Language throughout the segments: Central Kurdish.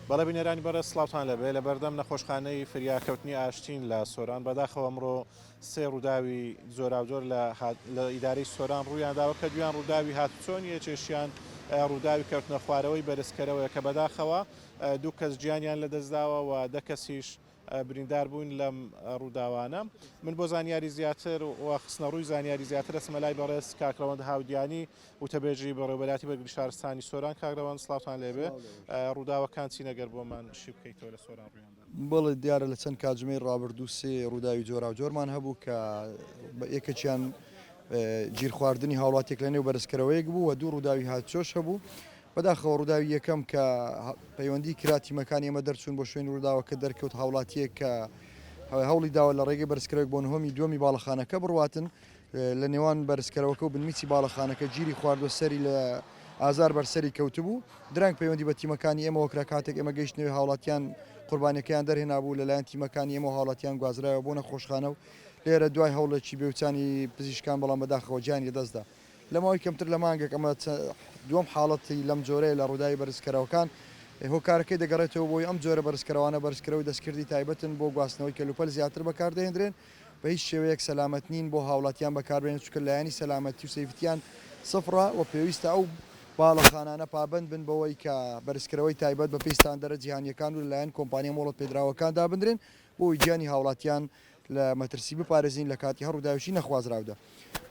بەڵێ بینەرانی بەڕێز سڵاوتان لێبێ لە بەردەم نەخۆشخانەی فریاکەوتنی ئاشتین لە سۆران بەداخەوە ئەمڕۆ سێ ڕووداوی جۆراوجۆر لە لە ئیدارەی سۆران ڕوویانداوە کە دویان ڕووداوی هاتوچۆن یەکێکیان ڕووداوی کەوتنە خوارەوەی بەرزکەرەوەیە کە بەداخەوە دوو کەس گیانیان لەدەستداوە و دە کەسیش بریندار بوون لەم ڕووداوانە. من بۆ زانیاری زیاتر و خستنەڕووی زانیاری زیاتر ئەچمە لای بەڕێز کاک ڕەوەند هاودیانی وتەبێژی بەڕێوەبەرایەتی بەرگری شارستانی سۆران. کاک ڕەوەند سڵاوتان لێبێ. ڕووداوەکان چین ئەگەر بۆمان شی بکەیتەوە لە سۆران ڕوویاندا؟ بەڵێ دیارە لە چەند کاتژمێری ڕابردوو سێ ڕووداوی جۆراوجۆرمان هەبوو کە یەکێکیان گیرخواردنی هاوڵاتیەک لە نێو بەرزکەرەوەیەک بوو و دوو ڕووداوی هاتوچۆش هەبوو. بەداخەوە ڕووداوی یەکەم کە پەیوەندی کرا تیمەکانی ئێمە دەرچوون بۆ شوێنی ڕووداوەکە دەرکەوت هاوڵاتیەک کە هەوڵی داوە لە ڕێگەی بەرزکەرەوەک بۆ نهۆمی دووەمی باڵەخانەکە بڕواتن لە نێوان بەرزکەرەوەکە و بنمیچی باڵەخانەکە گیری خواردوە سەری لە ئازار بەر سەری کەوتبوو درەنگ پەیوەندی بە تیمەکانی ئێمەوە کرا کاتێک ئێمە گەیشتنەوەی هاوڵاتیان قوربانیەکەیان دەرهێنابوو لەلایەن تیمەکانی ئێمەوە هاوڵاتیان گوازرایەوە بۆ نەخۆشخانە و لێرە دوای هەوڵێکی بێوچانی پزیشکان بەڵام بەداخەوە گیانی لەدەستدا. لە ماوەی کەمتر لە مانگێک ئەمە دووەم حاڵەتی لەم جۆرەیە لە ڕووداوی بەرزکەرەوەکان، هۆکارەکەی دەگەڕێتەوە بۆی ئەم جۆرە بەرزکەرەوانە بەرزکەرەوەی دەستکردی تایبەتن بۆ گواستنەوەی کەلوپەل زیاتر بەکاردەهێندرێن بە هیچ شێوەیەک سەلامەت نین بۆ هاوڵاتیان بەکاربێنن چونکە لایەنی سەلامەتی و safety یان سفرە و پێویستە ئەو باڵەخانانە پابەند بن بەوەی کە بەرزکەرەوەی تایبەت بەپێی ستاندەرە جیهانییەکان و لەلایەن کۆمپانیا مۆڵەت پێدراوەکان دابندرێن بۆ ئەوەی گیانی هاوڵاتیان لە مەترسی بپارێزین لە کاتی هەر ڕووداوێکی نەخوازراودا.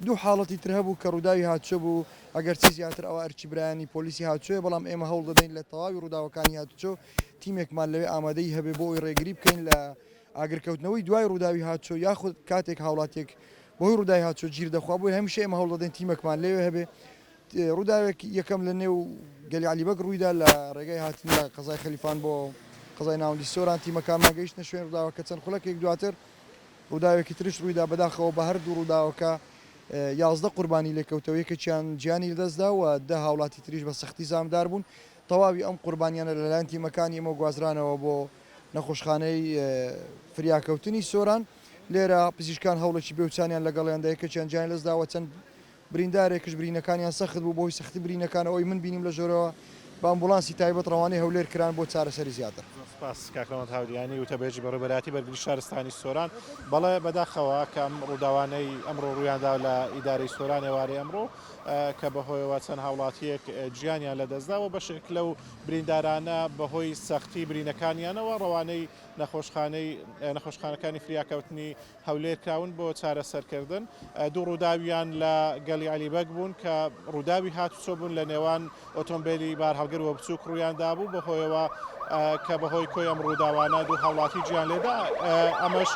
دوو حاڵەتی تر هەبوو کە ڕووداوی هاتوچۆ بوو، ئەگەرچی زیاتر ئەوە ئەرکی برایانی پۆلیسی هاتوچۆیە، بەڵام ئێمە هەوڵ دەدەین لە تەواوی ڕووداوەکانی هاتوچۆ تیمێکمان لەوێ ئامادەیی هەبێ بۆ ئەوەی ڕێگری بکەین لە ئاگرکەوتنەوەی دوای ڕووداوی هاتوچۆ یاخود کاتێک هاوڵاتیەک بەهۆی ڕووداوی هاتوچۆ گیر دەخوا، بۆیە هەمیشە ئێمە هەوڵ دەدەین تیمێکمان لەوێ هەبێ. ڕووداوێک یەکەم لە نێو گەلی عەلی بەگ ڕوویدا لە ڕێگای هاتن لە قەزای خەلیفان بۆ قەزای ناوەندی سۆران تیمەکانمان گەیشتنە شوێن ڕووداوەکە چەند خولەکێک دواتر ڕووداوێکی ترش ڕوویدا بەداخەوە بە هەردوو ڕووداوەکە 11 قوربانی لێکەوتەوە یەکێکیان گیانی لەدەستدا و دە هاوڵاتی تریش بە سەختی زامدار بوون تەواوی ئەم قوربانیانە لەلایەن تیمەکانی ئێمە گوازرانەوە بۆ نەخۆشخانەی فریاکەوتنی سۆران لێرە پزیشکان هەوڵێکی بێوچانیان لەگەڵیاندا یەکێکیان گیانی لەدەستدا و چەند بریندارێکش برینەکانیان سەخت بوو، بەهۆی سەختی برینەکانەوە ئەوەی من بینیم لە ژۆرەوە بە ئەمبوڵانسی تایبەت ڕەوانەی هەولێر کران بۆ چارەسەری زیاتر. زۆر سوپاس کاک رەوەند هاودیانی، وتەبێژی بەڕێوەبەرایەتی بەرگری شارستانی سۆران. بەڵێ بەداخەوە کە ئەم ڕووداوانەی ئەمڕۆ ڕوویاندا لە ئیدارەی سۆران ئێوارەی ئەمڕۆ کە بەهۆیەوە چەند هاوڵاتییەک گیانیان لەدەستدا و بەشێک لەو بریندارانە بەهۆی سەختی برینەکانیانەوە ڕەوانەی نەخۆشخانەی نەخۆشخانەکانی فریاکەوتنی هەولێر کراون بۆ چارەسەرکردن. دوو ڕووداویان لە گەلی عەلی بەگ بوون کە ڕووداوی هاتوچۆ بوون لە نێوان ئۆتۆمبێلی بارهەڵگر و بچووک ڕوویان دابوو بەهۆیەوە کە بەهۆی کۆی ئەم ڕووداوانە دوو هاوڵاتی گیان لێدا ئەمەش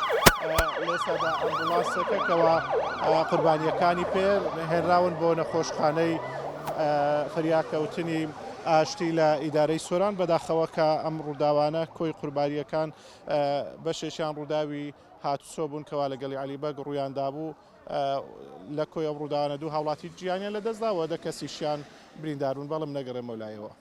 لێستادا ئەمبوڵانسێکە کەوا قوربانیەکانی پێ هێنراون بۆ نەخۆشخانەی فریاکەوتنی ئاشتی لە ئیدارەی سۆران بەداخەوە کە ئەم ڕووداوانە کۆی قوربانیەکان بەشێکیان ڕووداوی هاتوچۆ بوون کەوا لە گەلی عەلی بەگ ڕوویان دابوو، لە کۆی ئەو ڕووداوانە دوو هاوڵاتی گیانیان لەدەستدا و دە کەسیشیان بریندار بوون، بەڵم نەگەڕێمەوە لایەوە.